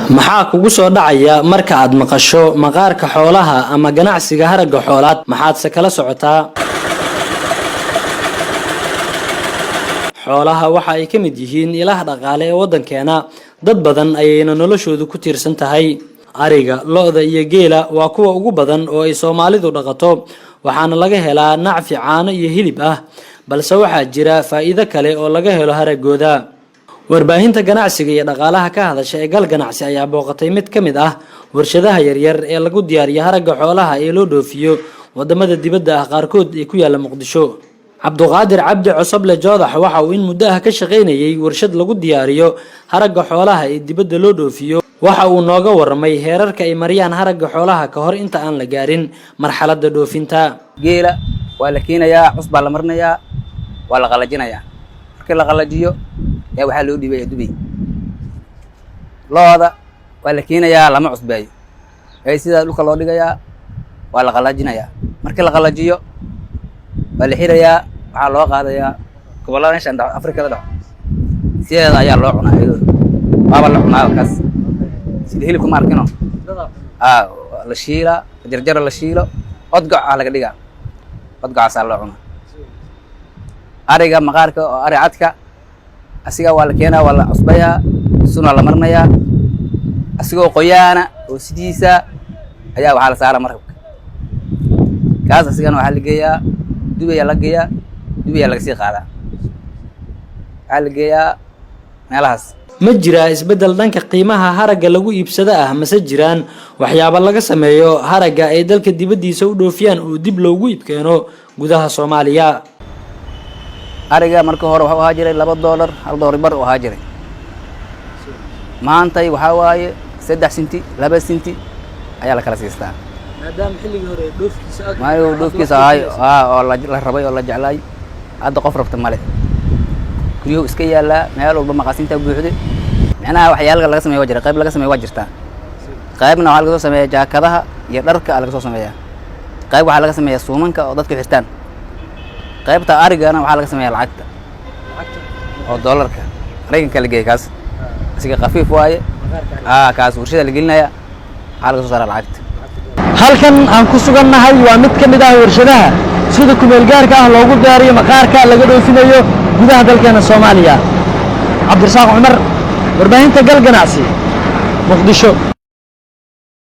Maxaa kugu soo dhacaya marka aad maqasho maqaarka xoolaha ama ganacsiga haragga xoolaad? Maxaadse kala socotaa? Xoolaha waxa ay ka mid yihiin ilaha dhaqaale ee waddankeena, dad badan ayayna noloshoodu ku tiirsan tahay. Ariga, lo'da iyo geela waa kuwa ugu badan oo ay Soomaalidu dhaqato, waxaana laga helaa nacfi caano iyo hilib ah, balse waxaa jira faa'iido kale oo laga helo haraggooda. Warbaahinta ganacsiga iyo dhaqaalaha ka hadasha ee Gal Ganacsi ayaa booqatay mid ka mid ah warshadaha yaryar ee lagu diyaariyo haragga xoolaha ee loo dhoofiyo wadamada dibadda ah qaarkood ee ku yaala Muqdisho. Cabduqaadir Cabdi Cosoble Joodax waxa uu in muddo ah ka shaqaynayay warshad lagu diyaariyo haragga xoolaha ee dibadda loo dhoofiyo. Waxa uu nooga waramay heerarka ay mariyaan haragga xoolaha ka hor inta aan la gaarin marxaladda dhoofinta. Geela waa la keenayaa, cus baa la marinayaa, waa la qalajinayaa. Markii la qalajiyo ayaa waxaa loo dhiibaya Dubay. Lo'da waa la keenayaa, lama cusbeeyo, ee sidaa dhulka loo dhigayaa, waa la qalajinayaa. Markii la qalajiyo waa la xirayaa, waxaa loo qaadayaa gobollada meeshan dhaco, Afrikada dhaco. Sideeda ayaa loo cunaa, iyadoo waaba la cunaa kaas, sida hilibka ma arkino. Aa la shiilaa, jarjara, la shiilo, odgoc aa laga dhigaa, odgocaasaa loo cunaa. Ariga maqaarka oo ari cadka asiga waa la keenaa, waa la cusbayaa, sunaa la marinayaa, asigoo qoyaana oo sidiisa ayaa waxaa la saaraa markabka. Kaas asigana waxaa la geeyaa Dubayaa la geeyaa, Dubayaa laga sii qaadaa, waxaa la geeyaa meelahaas. Ma jiraa isbeddel dhanka qiimaha haragga lagu iibsado ah, mase jiraan waxyaabo laga sameeyo haragga ay dalka dibaddiisa u dhoofiyaan oo dib loogu iibkeeno gudaha Soomaaliya? Ariga marka hore waxuu ahaa jiray $2, $1 bar u ahaa jiray. Maantay waxaa waaye 3 sinti, 2 sinti ayaa la kala siistaa. Maadaama xilligii hore dhoofkiisa Maalin dhoofkiisa ahay oo la rabay oo la jeclaay, hadda qof rabta male. Guryuhu iska yaallaa, meel walba maqaasintaa buuxde. Micnaha waxyaalaha laga sameya waa jira, qayb laga sameya waa jirtaa. Qaybna waxaa laga soo sameeya jaakadaha iyo dharka aa laga soo sameeyaa. Qayb waxaa laga sameeyaa suumanka oo dadku xirtaan. Qaybta arigana waxaa laga sameeyaa lacagta oo doolarka Maraykanka la geeyay. Kaas isiga khafiif waaye. Kaas warshada la gelinaya, waxaa laga soo saaraa lacagta. Halkan aan ku sugannahay waa mid ka mid ah warshadaha sida kumeel gaarka ah loogu diyaariyo maqaarka laga dhoofinayo gudaha dalkeena Soomaaliya. Cabdirasaaq Cumar, warbaahinta Gal Ganacsi, Muqdisho.